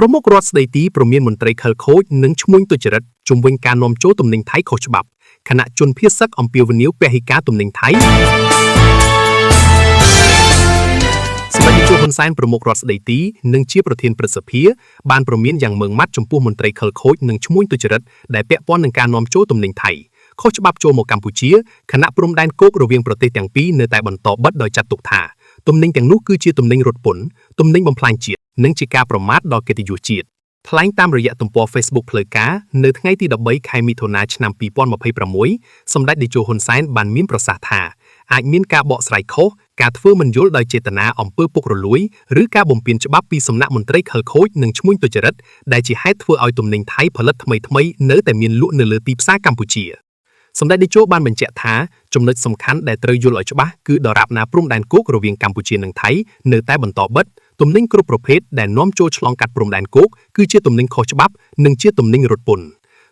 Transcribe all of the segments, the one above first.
ប្រមុខរដ្ឋស្ដីទីព្រមានមន្ត្រីខិលខូចនិងឈ្មួញទុច្ចរិតជំវិញការនាំចូលទំនិញថៃខុសច្បាប់ខណៈជនភៀសសឹកអំពាវនាវពហិការទំនិញថៃសម្ដេចតេជោហ៊ុនសែនប្រមុខរដ្ឋស្ដីទីនិងជាប្រធានព្រឹទ្ធសភាបានព្រមានយ៉ាងម៉ឺងម៉ាត់ចំពោះមន្ត្រីខិលខូចនិងឈ្មួញទុច្ចរិតដែលពាក់ព័ន្ធនឹងការនាំចូលទំនិញថៃខុសច្បាប់ចូលមកកម្ពុជាខណៈព្រំដែនគោករវាងប្រទេសទាំងពីរនៅតែបន្តបិទដោយចាត់ទុកថាទំនិញទាំងនោះគឺជាទំនិញរត់ពន្ធទំនិញបំផ្លាញជាតិនិងជាការប្រមាថដល់កិត្តិយសជាតិថ្លែងតាមរយៈទំព័រ Facebook ផ្លូវការនៅថ្ងៃទី13ខែមិថុនាឆ្នាំ2026សម្ដេចតេជោហ៊ុនសែនបានមានប្រសាសន៍ថាអាចមានការបកស្រាយខុសការធ្វើមិនយល់ដោយចេតនាអំពើពុករលួយឬការបំពានច្បាប់ពីសំណាក់មន្ត្រីខិលខូចនិងឈ្មួញទុច្ចរិតដែលជាហេតុធ្វើឲ្យទំនិញថៃផលិតថ្មីៗនៅតែមានលក់នៅលើទីផ្សារកម្ពុជាសម្ដេចតេជោបានបញ្ជាក់ថាចំណុចសំខាន់ដែលត្រូវយល់ឲ្យច្បាស់គឺដរាបណាព្រំដែនគោករវាងកម្ពុជានិងថៃនៅតែបន្តបិទទំនិញគ្រប់ប្រភេទដែលនាំចូលឆ្លងកាត់ព្រំដែនគោកគឺជាទំនិញខុសច្បាប់និងជាទំនិញរត់ពន្ធ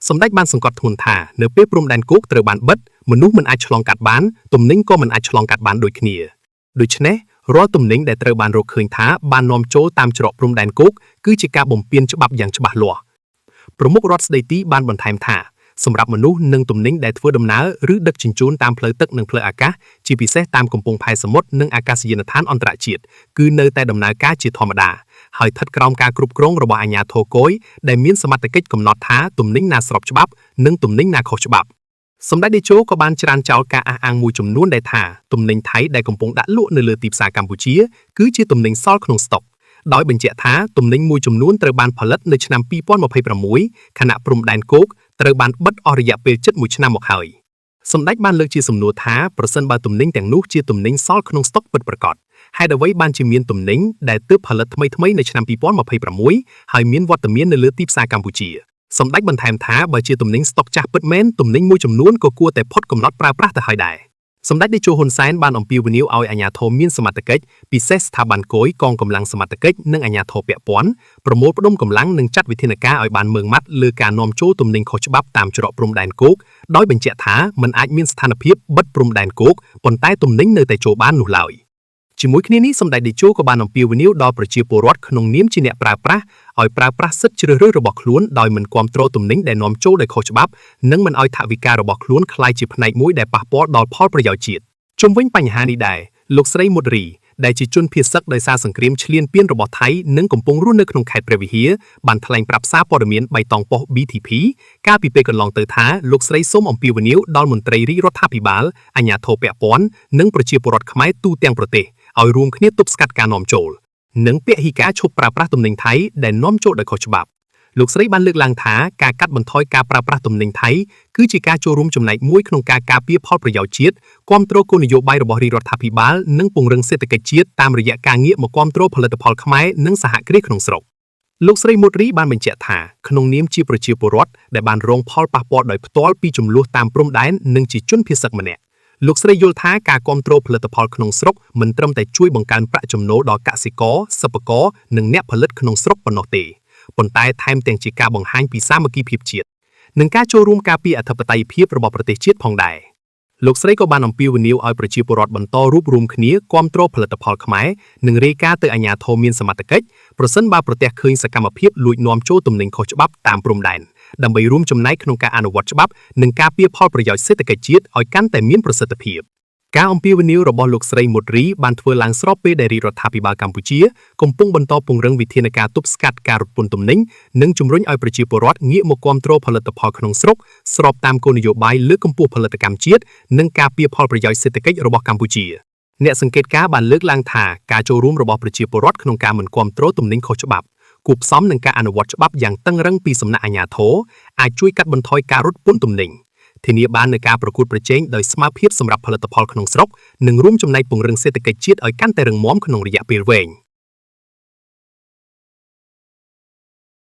សម្ដេចបានសង្កត់ធ្ងន់ថានៅពេលព្រំដែនគោកត្រូវបានបិទមនុស្សមិនអាចឆ្លងកាត់បានទំនិញក៏មិនអាចឆ្លងកាត់បានដូចគ្នាដូច្នេះរាល់ទំនិញដែលត្រូវបានរកឃើញថាបាននាំចូលតាមច្រកព្រំដែនគោកគឺជាការបំពានច្បាប់យ៉ាងច្បាស់លាស់ប្រមុខរដ្ឋស្ដីទីបានបន្ថែមថាសម្រាប់មនុស្សនិងទំនិញដែលធ្វើដំណើរឬដឹកជញ្ជូនតាមផ្លូវទឹកនិងផ្លូវអាកាសជាពិសេសតាមកំពង់ផែសមុទ្រនិងអាកាសយានដ្ឋានអន្តរជាតិគឺនៅតែដំណើរការជាធម្មតាហើយស្ថិតក្រោមការគ្រប់គ្រងរបស់អាជ្ញាធរគយដែលមានសមត្ថកិច្ចកំណត់ថាទំនិញណាស្របច្បាប់និងទំនិញណាខុសច្បាប់សម្ដេចតេជោក៏បានច្រានចោលការអះអាងមួយចំនួនដែលថាទំនិញថៃដែលកំពុងដាក់លក់នៅលើទីផ្សារកម្ពុជាគឺជាទំនិញសល់ក្នុងស្តុកដោយបញ្ជាក់ថាទំនិញមួយចំនួនត្រូវបានផលិតនៅឆ្នាំ2026ខណៈព្រំដែនគោកត្រូវបានបិទអស់រយៈពេលជិត1ឆ្នាំមកហើយសម្ដេចបានលើកជាសំណួរថាប្រសិនបើទំនិញទាំងនោះជាទំនិញសល់ក្នុងស្តុកពិតប្រាកដហេតុអ្វីបានជាមានទំនិញដែលទើបផលិតថ្មីៗនៅឆ្នាំ2026ហើយមានវត្តមាននៅលើទីផ្សារកម្ពុជាសម្ដេចបន្ថែមថាបើជាទំនិញស្តុកចាស់ពិតមែនទំនិញមួយចំនួនក៏គួរតែផុតកំណត់ប្រើប្រាស់ទៅហើយដែរសម្ដេចតេជោហ៊ុនសែនបានអំពាវនាវឲ្យអាជ្ញាធរមានសមត្ថកិច្ចពិសេសស្ថាប័នគយកងកម្លាំងសមត្ថកិច្ចនិងអាជ្ញាធរពាក់ព័ន្ធប្រមូលផ្ដុំកម្លាំងនិងចាត់វិធានការឲ្យបានម៉ឺងម៉ាត់លើការនាំចូលទំនិញខុសច្បាប់តាមច្រកព្រំដែនគោកដោយបញ្ជាក់ថាมันអាចមានស្ថានភាពបិទព្រំដែនគោកប៉ុន្តែទំនិញនៅតែចូលបាននោះឡើយជាមួយគ្នានេះសម្ដេចតេជោក៏បានអំពាវនាវដល់ប្រជាពលរដ្ឋក្នុងនាមជាអ្នកប្រើប្រាស់ឲ្យប្រើប្រាស់សិទ្ធិជ្រើសរើសរបស់ខ្លួនដោយមិនគាំទ្រទំនិញដែលនាំចូលដោយខុសច្បាប់និងមិនឲ្យថវិការបស់ខ្លួនក្លាយជាផ្នែកមួយដែលប៉ះពាល់ដល់ផលប្រយោជន៍ជាតិជុំវិញបញ្ហានេះដែរលោកស្រីមុតរីដែលជាជនភៀសសឹកដោយសារសង្គ្រាមឈ្លានពានរបស់ថៃនិងកំពុងរស់នៅក្នុងខេត្តព្រះវិហារបានថ្លែងប្រាប់សារព័ត៌មានបៃតងប៉ុស្តិ៍ BTP កាលពីពេលកន្លងទៅថាលោកស្រីសូមអំពាវនាវដល់មន្ត្រីរាជរដ្ឋាភិបាលអាជ្ញាធរពាក់ព័ន្ធនិងប្រជាពលរដ្ឋខ្មែរទូទាំងប្រទេសឲ្យរួមគ្នាទប់ស្កាត់ការនាំចូលនិងពហិការឈប់ប្រើប្រាស់ទំនិញថៃដែលនាំចូលដោយខុសច្បាប់លោកស្រីបានលើកឡើងថាការកាត់បន្ថយការប្រើប្រាស់ទំនិញថៃគឺជាការចូលរួមចំណែកមួយក្នុងការការពារផលប្រយោជន៍ជាតិគាំទ្រគោលនយោបាយរបស់រាជរដ្ឋាភិបាលនិងពង្រឹងសេដ្ឋកិច្ចជាតិតាមរយៈការងាកមកគាំទ្រផលិតផលខ្មែរនិងសហគ្រាសក្នុងស្រុកលោកស្រីមុតរីបានបញ្ជាក់ថាក្នុងនាមជាប្រជាពលរដ្ឋដែលបានរងផលប៉ះពាល់ដោយផ្ទាល់ពីជម្លោះតាមព្រំដែននិងជាជនភៀសសឹកម្នាក់លោកស្រីយល់ថាការគាំទ្រផលិតផលក្នុងស្រុកមិនត្រឹមតែជួយបង្កើនប្រាក់ចំណូលដល់កសិករសិប្បករនិងអ្នកផលិតក្នុងស្រុកប៉ុណ្ណោះទេប៉ុន្តែថែមទាំងជាការបង្ហាញពីសាមគ្គីភាពជាតិនិងការចូលរួមការពារអធិបតេយ្យភាពរបស់ប្រទេសជាតិផងដែរលោកស្រីក៏បានអំពាវនាវឲ្យប្រជាពលរដ្ឋបន្តរួបរวมគ្នាគាំទ្រផលិតផលខ្មែរនិងរាយការណ៍ទៅអាជ្ញាធរមានសមត្ថកិច្ចប្រសិនបើប្រទះឃើញសកម្មភាពលួចនាំចូលទំនិញខុសច្បាប់តាមព្រំដែនដើម្បីរួមចំណែកក្នុងការអនុវត្តច្បាប់និងការពារផលប្រយោជន៍សេដ្ឋកិច្ចជាតិឲ្យកាន់តែមានប្រសិទ្ធភាពការអំពាវនាវរបស់លោកស្រីមុតរីបានធ្វើឡើងស្របពេលដែលរាជរដ្ឋាភិបាលកម្ពុជាកំពុងបន្តពង្រឹងវិធានការទប់ស្កាត់ការរត់ពន្ធទំនិញនិងជំរុញឲ្យប្រជាពលរដ្ឋងាកមកគាំទ្រផលិតផលក្នុងស្រុកស្របតាមគោលនយោបាយលើកកម្ពស់ផលិតកម្មជាតិនិងការពារផលប្រយោជន៍សេដ្ឋកិច្ចរបស់កម្ពុជាអ្នកសង្កេតការណ៍បានលើកឡើងថាការចូលរួមរបស់ប្រជាពលរដ្ឋក្នុងការមិនគាំទ្រទំនិញខុសច្បាប់គួបផ្សំនឹងការអនុវត្តច្បាប់យ៉ាងតឹងរឹងពីសំណាក់អាជ្ញាធរអាចជួយកាត់បន្ថយការរត់ពន្ធទំនិញធានាបាននូវការប្រកួតប្រជែងដោយស្មើភាពសម្រាប់ផលិតផលក្នុងស្រុកនិងរួមចំណែកពង្រឹងសេដ្ឋកិច្ចជាតិឲ្យកាន់តែរឹងមាំក្នុងរយៈពេលវែង។